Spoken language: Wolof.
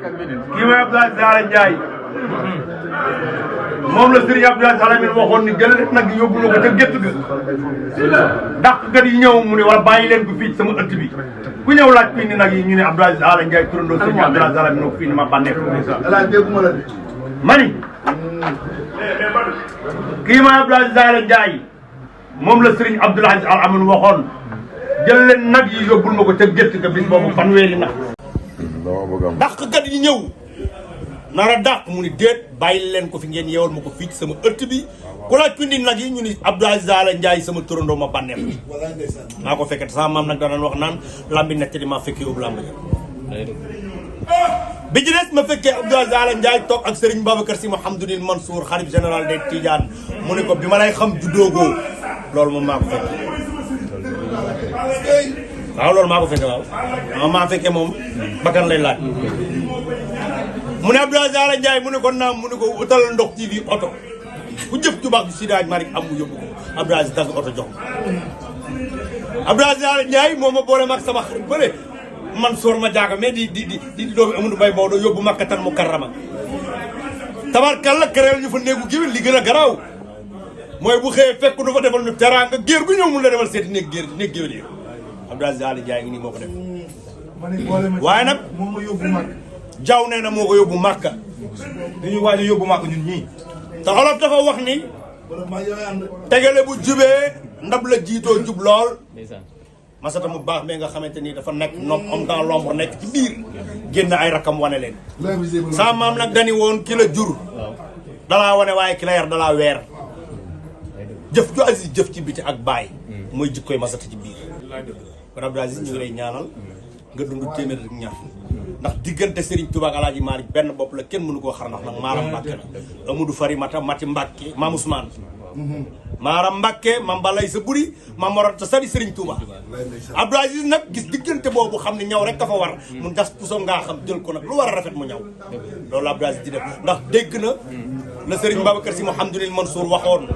kii mooy Abdoulaye Daara Ndiaye moom la Serigne Abdoulaye Sall mi waxoon ni jël nag yóbbu na ko ca gétt ga dàqkat yi ñëw mu ne wala bàyyi leen ko fii sama ëtt bi ku ñëw laaj fii ni nag yi ñu ne Abdoulaye Daara Ndiaye turandoo Serigne Abdoulaye Sall mi fii ni ma bànneex mani kii mooy Abdoulaye Daara Ndiaye moom la Serigne Abdoulaye Sall amoon waxoon jël leen nag yi yóbbul ma ko ca gétt ga bis boobu fanweeri nag dàqkat yi ñëw nara dàq mu ni déet bàyyi leen ko fi ngeen yeewal ma ko fii ci sama ëtt bi ku laaj pindi nag yi ñu ni Abdoulaye Daara Ndiaye sama turandoo ma bànneex maa ko fekkee sama maam nag daan wax naan lambi nett di ma fekkee ub lamb bi ci des ma fekkee Abdoulaye Daara Ndiaye toog ak Serigne Babacar Sy Mouhamadoul Mansour xalif général des Tidiane mu ne ko bi ma lay xam juddoogoo loolu moom maa ko fekkee waaw loolu maa ko fekkee waaw maa fekkee moom bakkan lay laaj mu ne Abdoulaye Daara Ndiaye mu ne ko naam mu ne ko utal ndox TV oto ku jëf ju baax bi Seydi Hadji Malick am mu yóbbu ko Abdoulaye dagg oto jox Abdoulaye Daara Ndiaye moom ma boole mag sama xarit bële man soor ma jaaga mais di doomi Amadou Baye Maodo yóbbu Makkatal Mukarrama tabarkalla kereel ñu fa néegu géwél li gën a garaaw mooy bu xëyee fekk du fa defal ñu teraanga géer gu ñëw mun la defal seeti néeg géwél yi Abdoulaye Daara Ndiaye ngi nii moo ko def waaye nag moo ma yóbbu Makka Jaw nee na moo ko yóbbu Makka dañuy waaj a yóbbu Makka ñun ñii te olof dafa wax ni tegale bu jubee ndab la jiitoo jub lool masata mu baax mais nga xamante ni dafa nekk nopp am dans l'ombre nekk ci biir génn ay rakam wane leen sa maam nag dani woon ki la jur dalaa wane waaye ki la yar dalaa weer jëf ju Aziz jëf ci biti ak baay mooy jikkoy masata ci biir kon Abdou Aziz ñu ngi lay ñaanal nga dund téeméer ak ñaar ndax diggante Serigne Touba ak Alaaji Malick benn bopp la kenn mënu koo xar ndax nag Maaram Mbàkke la Amadou Farimata Mati Mbàkke Maam Ousmane Maaram Mbàkke Maam Balay sa buri Maam Morata Sari Serigne Touba Abdou Aziz nag gis diggante boobu xam ne ñaw rek ka fa war mu das puso ngaa xam jël ko nag lu war a rafet mu ñaw loolu Abdou Aziz di def ndax dégg na la Serigne Babacar Sy Mouhamadoul Mansour waxoon